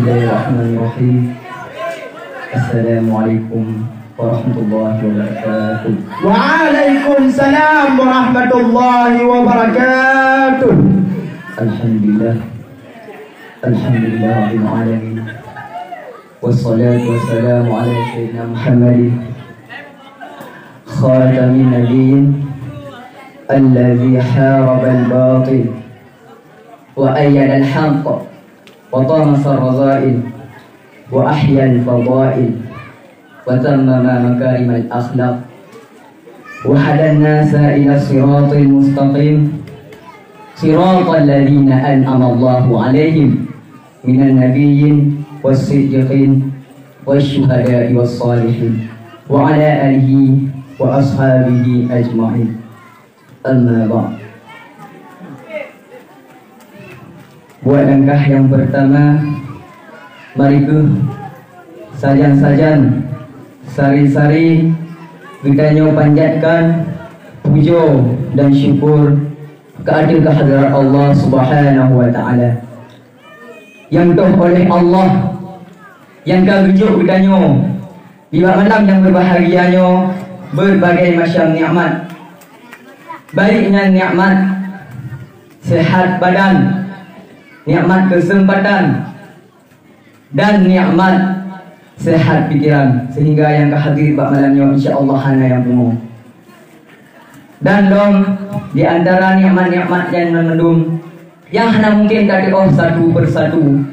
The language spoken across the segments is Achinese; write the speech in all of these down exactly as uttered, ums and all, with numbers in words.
Bismillahirrahmanirrahim. Assalamualaikum warahmatullahi wabarakatuh. Waalaikumsalam warahmatullahi wabarakatuh. Alhamdulillah. Alhamdulillah rabbil alamin. Wassalatu wassalamu ala sayyidina Muhammadin khatamin nabiyyin alladzi harabal batil wa ayyadal haqq wa tamasar razail wa ahyal fadail wa tammama makarimal akhlaq wa hadan nasa ila siratil mustaqim, siratal ladzina an'amallahu alaihim minan nabiyyin was siddiqin was syuhada'i was salihin wa ala alihi wa ashabihi ajma'in. Amma ba'd. Buat langkah yang pertama, mari keuh sajan-sajan, sari-sari geutanyoe panjatkan pujoe dan syukur keu ateueh keuhadrat Allah Subhanahu wa Ta'ala. Nyang toh oleh Allah nyang ka geujok geutanyoe nibak malam nyang berbahagia nyoe berbagai macam nikmat. Baik nyan nikmat sehat badan, nikmat kesempatan, dan nikmat sehat pikiran, sehingga nyang ka hadir bak malam nyoe insya Allah hana nyang pungo. Dan lom di antara nikmat-nikmat nyan mandum nyang hana mungkin tateu'oh satu persatu.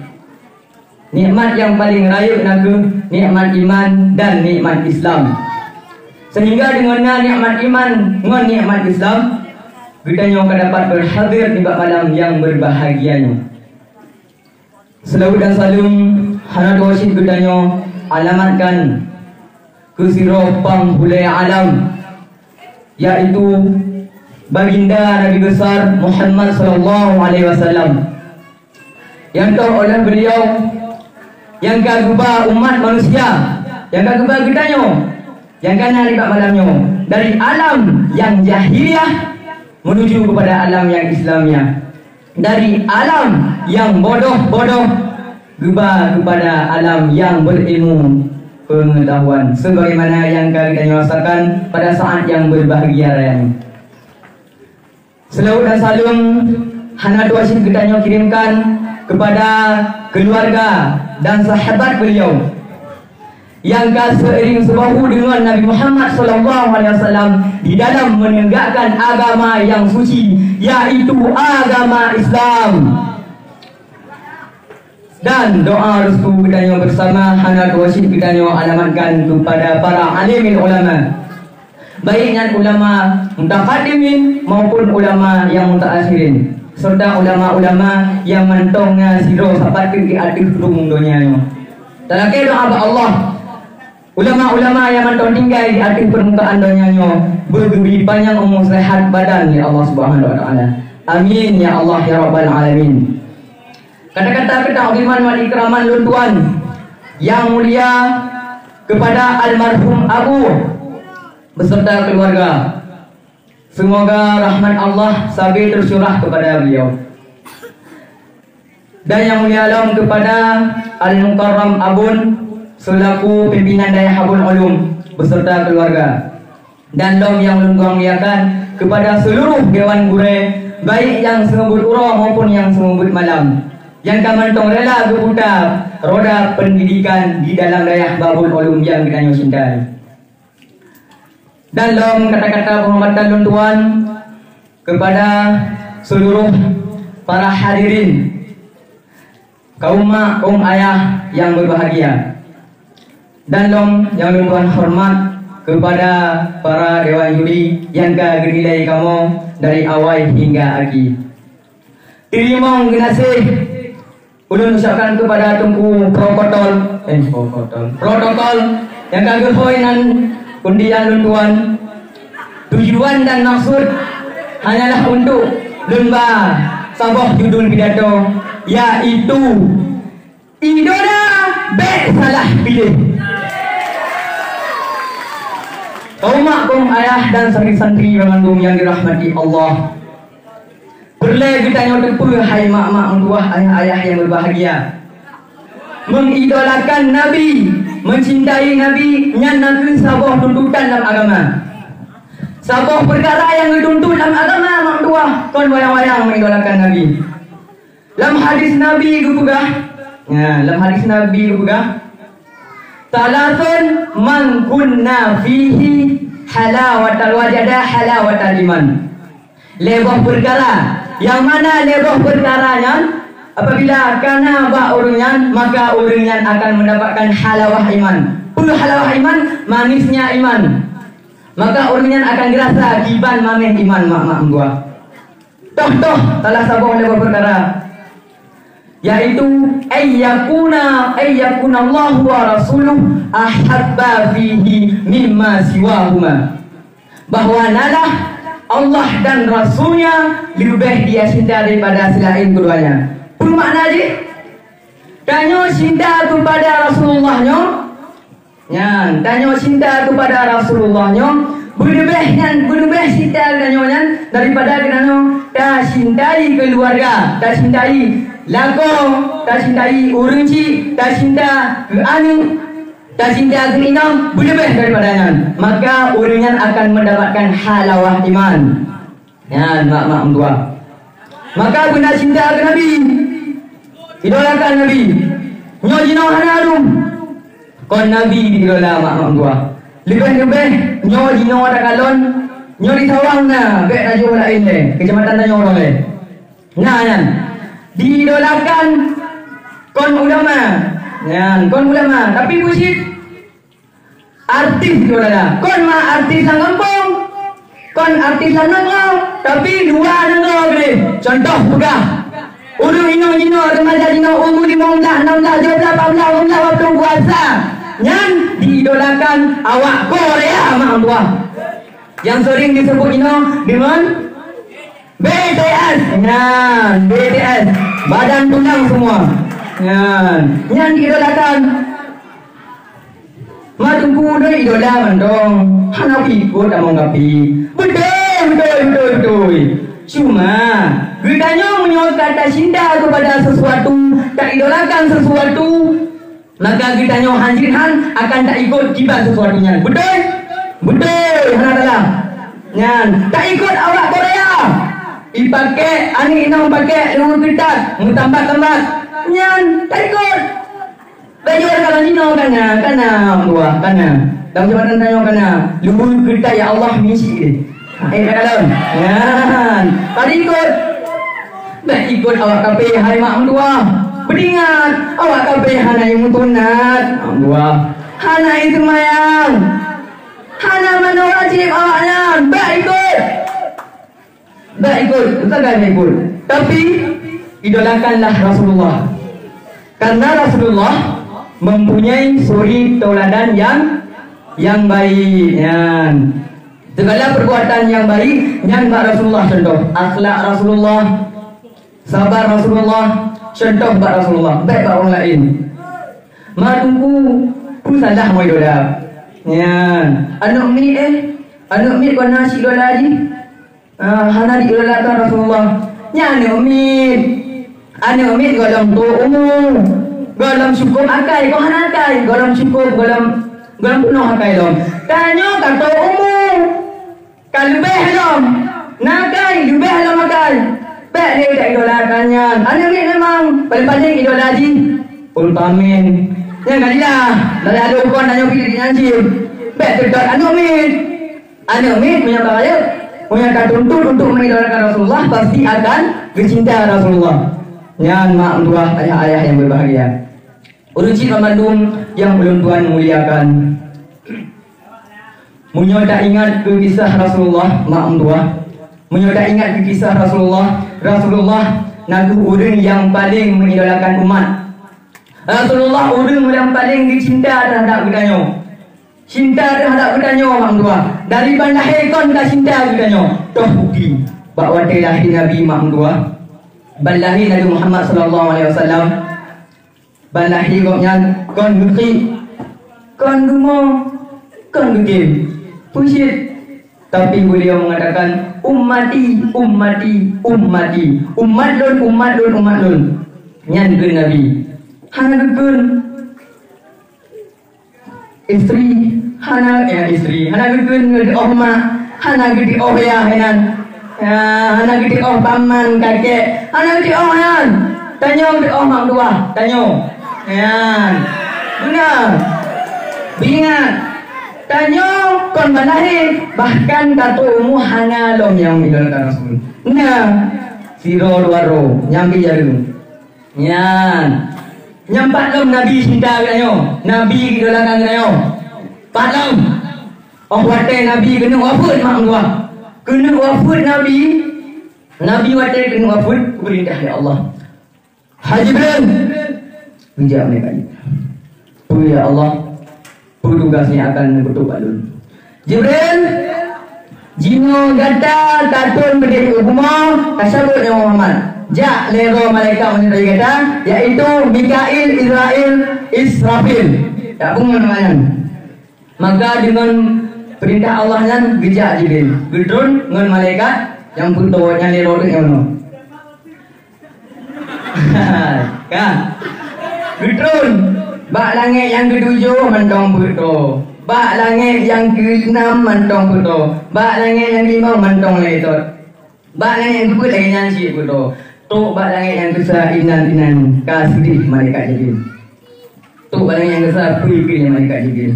Nikmat nyang paleng rayeuk na kheueh nikmat iman dan nikmat Islam. Sehingga deungon na nikmat iman ngon nikmat Islam, geutanyoe ka dapat berhadir nibak malam nyang berbahagia nyoe. Seulaweuet dan saleuem hana tuwoe cit geutanyoe alamatkan keu sidroe panghulée alam, yaitu Baginda Nabi Besar Muhammad sallallahu alaihi wasallam. Nyang toh oleh beliau nyang ka geuba umat manusia, nyang ka geuba geutanyoe, nyang ka na nibak malam nyoe, dari alam nyang jahiliyah menuju kepada alam nyang Islamiah, dari alam nyang bodoh-bodoh geuba kepada alam nyang berilmu pengetahuan, sebagaimana nyang ka geutanyoe rasakan pada saat nyang berbahagia raya nyoe. Seulaweuet dan saleuem hana tuwoe cit geutanyoe kirimkan kepada keluarga dan sahabat beliau nyang ka seiring sibahu deungon Nabi Muhammad sallallahu alaihi wasallam di dalam menegakkan agama nyang suci, yaitu agama Islam. Dan doa restu geutanyoe bersama hana tuwoe cit geutanyoe alamatkan kepada para alimil ulama, baik nyan ulama mutaqaddimin maupun ulama nyang mutaakhirin, serta ulama-ulama nyang mantong na sidroe sapat teuk di ateueh rhueng donya nyoe. Talakée doa bak Allah, ulama-ulama nyang mantong tinggai di ateueh peurmukaan donya nyoe beugeubri panyang umu seuhat badan lé Allah Subhanahu wa Taala. Amin ya Allah ya Rabbal Alamin. Kata-kata keuta'ziman wal ikraman lôn tuan nyang mulia kepada almarhum Abu beserta keluarga. Semoga rahmat Allah sabe tercurah kepada beliau. Dan nyang mulia lom kepada Al-Mukarram Abon selaku pimpinan Dayah Abon Ulum beserta keluarga. Dan lom nyang lôn muliakan kepada seluruh dewan gurée, baik nyang seumeubeuet uroe maupun nyang seumeubeuet malam, nyang ka mantong rela geubuta roda pendidikan di dalam Dayah Abon Ulum nyang geutanyoe cintai. Dan lom kata-kata penghormatan lôn tuan kepada seluruh para hadirin, kaum mak, kaum ayah nyang berbahagia. Dan lom nyang lôn tuan hormat kepada para dewan juri nyang ka geunilai kamoe dari awai hingga aki. Teurimong geunaséh ulôn ucapkan kepada Teungku Protokol, eh, Protokol, Protokol nyang ka geuhôi nan undian lôn tuan. Tujuan dan maksud hanyalah untuk lôn ba saboh judul pidato, yaitu Idola Bék Salah Piléh. Kaum mak, kaum ayah dan santri-santri banmandum nyang dirahmati Allah. Peureulée geutanyoe teupeue hai mak-mak meutuwah, ayah-ayah nyang berbahagia. Mengidolakan Nabi, mencintai Nabi, nyan na kheueh saboh tuntutan lam agama. Saboh peukara nyang geutuntut lam agama, mak meutuah, kon wayang-wayang mengidolakan Nabi. Lam hadis Nabi geupeugah, ya, lam hadis Nabi geupeugah, "Salasun man kunna fihi halawatal wajada halawatal iman." Lhèe boh peukara, nyang mana lhèe boh peukara nyan, apabila kana bak ureuëng nyan, maka ureuëng nyan akan mendapatkan halawah iman. Peue halawah iman? Manisnya iman. Maka ureuëng nyan akan geurasa kiban mamèh iman, mak-mak meutuah. Toh-toh salah saboh lhèe boh peukara, yaitu ayyakuna, ayyakunallahu wa rasuluh ahabba fihi mimma siwahuma. Bahwa nalah Allah dan Rasulnya leubeh dia cinta daripada selain keduanya. Peue makna jih? Tanyoe cinta kepada Rasulullah nyoe, nyan, tanyoe cinta kepada Rasulullah nyoe, beuleubeh nyan, beuleubeh cinta geutanyoe nyan daripada geutanyoe tacintai keuluwarga, tacintai lakoe, tacintai ureuëng chik, tacinta keu aneuk, tacinta keu inong, beuleubeh daripada nyan, maka ureuëng nyan akan mendapatkan halawah iman. Nyan mak-mak meutuah. Maka beuna cinta keu Nabi. Idolakan Nabi. Nyoe jinoe hana dum. Kon Nabi diidola, mak-mak meutuah. Leubeh-leubeh nyoe jinoe takalon, nyoe di Sawang na, bèk tajoh laén lé, keucamatan tanyoe lé. Na nyan. Diidolakan kon ulama. Nyan, kon ulama, tapi bucit. Artis diidola. Kon ma artis lam gampông, kon artis lam nanggroe, tapi luwa nanggroe gleh. Contoh peugah, ureuëng inong jinoe, remaja jinoe, umu limong blah, nam blah, dua blah, pat blah, limong blah, waktu puasa. Nyan diidolakan awak Korea, mak meutuah. Nyang sering disebut jinoe deungon B T S. Nyan, B T S. Badan tulang semua. Nyan, nyan diidolakan. Mak Teungku doi idola mantong, hana ikot among kapi. Beutôi, beutôi, beutôi, beutôi. Cuma, geutanyoe meunyoe ka tacinta kepada sesuatu, taidolakan sesuatu, maka geutanyoe hanjeuet han akan taikot kiban sesuatu nyan. Beutôi? Beutôi, hana salah. Nyan, taikot awak Korea. Ipakék, aneuk inong pakék luweue keutat, meutambat-tambat. Nyan, taikot. Bajèe ureueng kalon jinoe kana, kana, buah kana. Lam jabatan tanyoe kana, luweue keutai ya Allah misi deh. Eh, kalon. Nyan, tadi ikot. Bèk ikot awak kafé hai mak meutuah. Beuingat, awak kafé hana imeusunat, mak meutuah. Hana iseumayang. Hana manoe wajéb awaknyan. Bèk ikot. Bèk ikot, sagai bèk ikot. Tapi, idolakanlah Rasulullah. Karena Rasulullah mempunyai suri tauladan yang, yang baik. Nyan. Segala perbuatan yang baik, nyan bak Rasulullah contoh. Akhlak Rasulullah, sabar Rasulullah, contoh bak Rasulullah. Bèk bak ureueng laén. Ma Teungku, peue salah meuidola? Nyan. Aneuk miet, eh. Aneuk miet kon na cit idola jih. Ah, hana diidolakan Rasulullah. Nyan aneuk miet. Aneuk miet gohlom trôk umu. Gohlom cukôp akai, kon hana akai. Gohlom cukôp, gohlom, gohlom peunoh akai lom. Tanyoe ka trôk umu. Ka leubeh lom. Na akai, leubeh lom akai. Bèk lé taidolakan nyan. Aneuk miet memang paléng-paléng idola jih Ultraman. Nyan ka jeulah. Lalai adoe kon tanyoe pih nyan cit. Bèk seutôt aneuk miet. Aneuk miet meunyoe ka rayeuk, meunyoe ka tuntut untuk mengidolakan Rasulullah, pasti akan geucinta Rasulullah. Nyan mak meutuah, ayah-ayah yang berbahagia. Ureueng cit banmandum nyang ulôn tuan muliakan. Meunyoe taingat keu kisah Rasulullah, mak meutuah. Meunyoe taingat keu kisah Rasulullah, Rasulullah na kheueh ureueng nyang paleng mengidolakan umat. Rasulullah ureueng nyang paleng geucinta teuhadap geutanyoe. Cinta teuhadap geutanyoe, mak meutuah. Dari ban lahé kon ka cinta geutanyoe. Toh bukti, bak watèe lahé Nabi, mak meutuah, ban lahé Nabi Muhammad sallallahu alaihi wasallam, ban lahé gobnyan kon geukriek, kon geumo, kon geugem. Peue cit? Tapi beliau mengatakan, "Ummati, ummati, ummati." Umat lôn, umat lôn, umat lôn. Nyan kheun Nabi. Hana geukheun Istri, hana, ya, istri, hana geukheun geudeuoh mak, hana geudeuoh yah inan. Ya, hana geudeuoh paman, kakek, hana geudeuoh nyan. Tanyoe geudeuoh mak dua, tanyoe. Nyan. Beuna. Beuingat. Tanyoe kon ban lahé, bahkan ka trôk umu hana lom nyang idolakan Rasul. Na, sidroe dua droe, nyang bri jareung. Nyan. Nyang pat lom Nabi cinta geutanyoe. Nabi idolakan geutanyoe. Pat lom. Óh watèe Nabi keuneuk wafeuet mak dua. Keuneuk wafeuet Nabi. Nabi watèe keuneuk wafeuet, geupeurintah lé Allah. Hai Jibril, geujak meunan. Peue ya Allah, peue tugas nyang akan neupeutrok bak lôn? Jibril, jinoe gata ka trôn beudéh u bumoe, ka cabot nyoe Muhammad. Jak lé droe malaikat meunyoe gata, yaitu Mikail, Izrail, Israfil. Jak peungon nama nyan. Maka deungon peurintah Allah nyan geujak Jibril, geutrôn ngon malaikat nyang peutoe nyan lé roh nyoe. Ka. Geutrôn bak langét nyang keutujoh mantong peutoe, bak langét nyang keunam mantong peutoe, bak langét nyang keulima mantong lagèe tot. Bak langét nyang keupeuet lagèe nyan cit peutoe. Trôk bak langét nyang keusa inan-inan ka seudeh malaikat Jibril. Trôk bak langét nyang keusa peue kheun lé malaikat Jibril.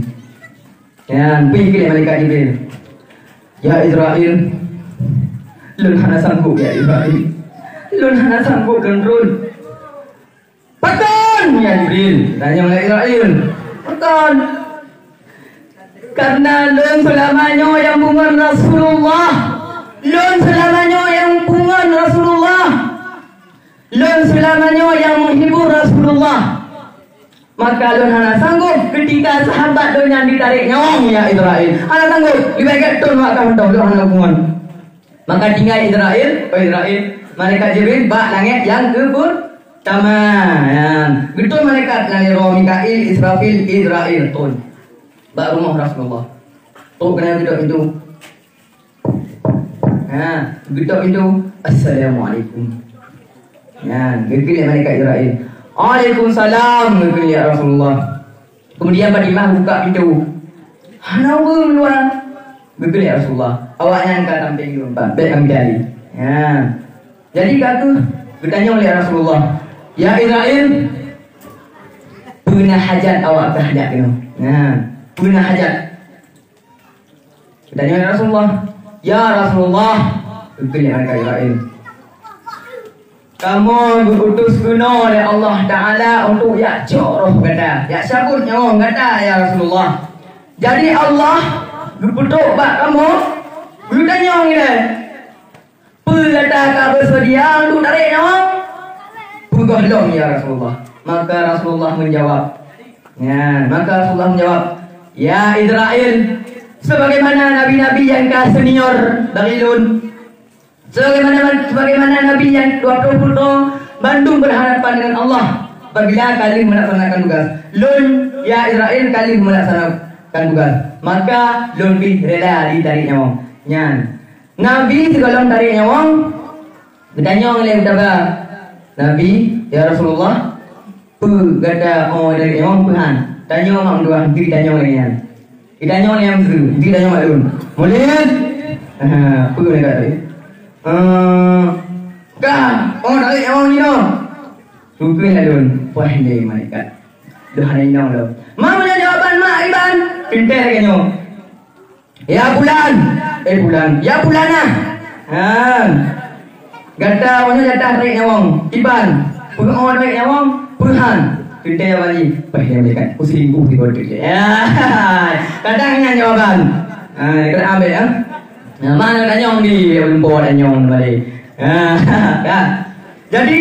Nyan, peue kheun lé malaikat Jibril. Ya Israel, lôn hana sanggup ya Israel. Lôn hana sanggup lôn trôn. Pakon ya Jibril? Tanyong lé Israel. Pakon? Karena lôn seulama nyoe nyang pungon Rasulullah. Lôn seulama nyoe nyang pungon Rasulullah. Lôn seulama nyoe nyang menghibur Rasulullah. Maka lôn hana sanggup ketika sahabat lôn nyan ditarek nyawong ya Israel. Hana sanggup, leubeh gèt thôn wak ka mantong lôn hana pungon. Maka tinggai Israel, oh Israel, malaikat Jibril bak langét nyang keupeurtama. Nyan, geutrôn malaikat nyan lé roh Mikail, Israfil, Izrail trôn bak rumoh Rasulullah. Trôk keunan geutok pintoe. Ha, geutok pintoe. Assalamualaikum. Nyan, geukheun lé malaikat Israel. Waalaikumsalam, geukheun lé Rasulullah. Kemudian Fatimah buka pintoe. Hana ureueng luwa. Geukheun lé Rasulullah. Awaknyan ka sampéng lôn, Pak. Bèk kami dari. Ya. Jadi ka kheueh geutanyong lé Rasulullah, "Ya Israel, peue na hajat awak ka hajat keunoe?" Nah, peue na hajat? Geutanyong lé Rasulullah, "Ya Rasulullah," geukheun lé malaikat Israel, "kamoe geuutus keunoe lé Allah Taala untuk jak cok roh gata, jak cabot nyawong gata, ya Rasulullah. Jadi Allah geupeutrok bak kamoe, geutanyong ilèe, 'Peue gata ka beuseudia untuk tarek nyawong?' Peugah lom, ya Rasulullah." Maka Rasulullah menjawab, ya, maka Rasulullah menjawab, "Ya Israel, sebagaimana nabi-nabi nyang ka senior dari lôn, sebagaimana, sebagaimana nabi nyang dua puluh peuet droe, bandum berhadapan dengan Allah apabila ka lheueh melaksanakan tugas. Lôn, ya Israel, ka lheueh melaksanakan tugas, maka lôn pih rela ditarek nyawong." Nyan, Nabi sigohlom tarek nyawong, geutanyong lé Utbah, "Nabi, ya Rasulullah, peue gata, oh, tarek nyawong peue han?" Tanyoe mak meutuah, geutanyong lé nyan. Geutanyong lé nyang meuseu, geutanyong mak lôn. "Mulid!" Ha, peue gata? "Eh, ka, oh, tarek nyawong jinoe." Geukheun lé lôn, poh lé malaikat. Deuh hana inong lom. Ma meunyoe jawaban mak iban, teuntèe lagèe nyoe. "Ya Fulan, eh Fulan, ya Fulanah." Han. "Gata meunyoe jatah tarek nyawong, iban, peue oh tarek nyawong, peue han?" Teuntèe jawaban jih, "Pah nyang malaikat, kuselingkuh di bodoh." Ya. Kadang nyan jawaban. Ha, kena ambil ya. Nah, mana tanyong di, lumpur tanyong balik. Ha, kan? Jadi,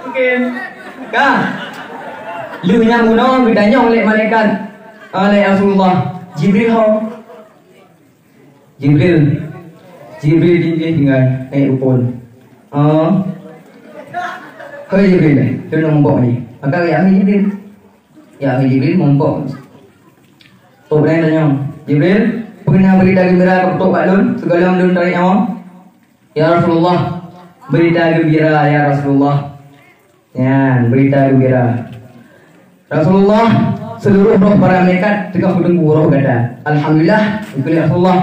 mungkin, kan? Lheueh nyan bunoe geutanyong lé malaikat, ah, lé Rasulullah, "Jibril ho?" "Jibril." Jibril di, di tinggai, naik rukun. Oh. "Hei Jibril, keunoe mumbok ni." Maka ya, "Hei Jibril." Ya, "Hei Jibril, mumbok." Trôk laén tanyong, "Jibril, peue na beurita geumbira ka peutrok bak lôn sigohlom lôn tarek nyawong?" "Ya Rasulullah, beurita geumbira, ya Rasulullah." Nyan, beurita geumbira. Rasulullah, seluruh roh para malaikat teungoh geuteungku roh gata. Alhamdulillah, geukheun lé Rasulullah.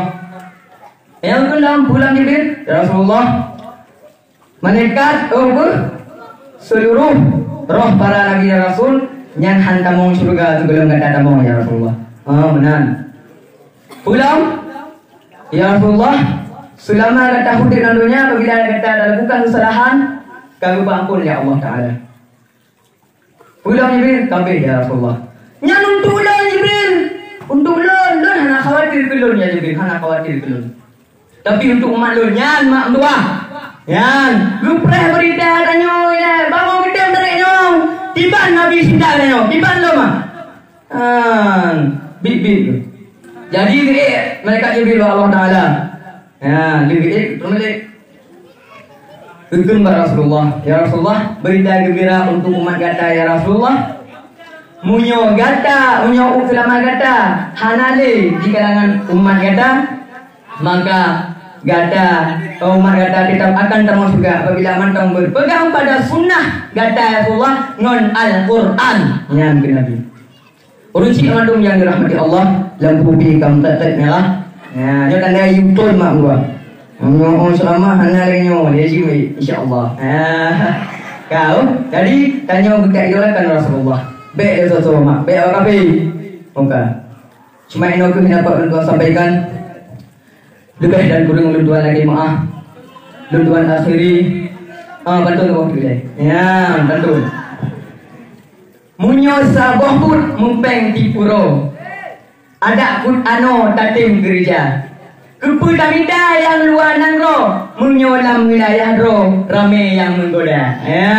Nyang keulam pulang Jibril, "Ya Rasulullah, malaikat, oh, beuh, seluruh roh para nabi dan rasul nyan han tamong syeuruga sigohlom gata tamong, ya Rasulullah." "Oh, meunan." "Pulang, ya Rasulullah, seulama gata udeb lam donya, apabila gata talakukan keusalahan, ka geupeuampon lé Allah Taala." "Pulang Jibril." "Ka abéh, ya Rasulullah." "Nyan untuk lôn, Jibril. Untuk lôn, lôn hana khawatir keu lôn, ya Jibril, hana khawatir keu lôn. Tapi untuk umat lôn, nyan mak meutuah. Nyan, geupreh beurita tanyoe ilée, bangon geutem tarék nyoe. Kiban Nabi sinta tanyoe, kiban lôn mah." Nyan, bit-bit tu. Jadi, geuék malaikat Jibril bak Allah Taala. Nyan, geuék, geuék, Geukheun bak Rasulullah, "Ya Rasulullah, beurita geumbira untuk umat gata, ya Rasulullah. Meunyoe gata, meunyoe umat gata hana lé di kalangan umat gata, maka gata, umat gata teutap akan tamong syeuruga apabila mantong beupeugang pada sunnah gata, ya Rasulullah, ngon Al-Qur'an." Nyan keu Nabi. Ureueng chik mandum nyang dirahmati Allah, lampu bi ka meutet-tet mirah. Ya, nyoe tanda yue ton mak gua. Nyoe seulama hana lagèe nyoe, dia ji, insya Allah. Ya. Kau, jadi tanyoe geuka idolakan Rasulullah. Bèk lé soe-soe mak, bèk awak kafé. Bukan. Cuma inoe keuh dapat ulôn tuan sampaikan. Leubeh dan kureueng ulôn tuan lakèe meu'ah. Ulôn tuan akhiri. Ah, bantu waktu ilèe. Ya, bantu. Meunyoe saboh buet meupéng tiep uroe, adak buet anoe tatem keureuja. Keupeue tamita nyang luwa nanggroe, meunyoe lam wilayah droe ramè nyang meugoda. Ya.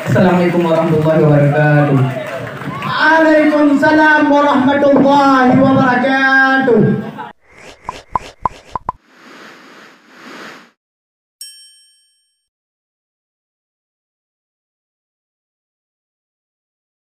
Assalamualaikum warahmatullahi wabarakatuh. Waalaikumsalam warahmatullahi wabarakatuh.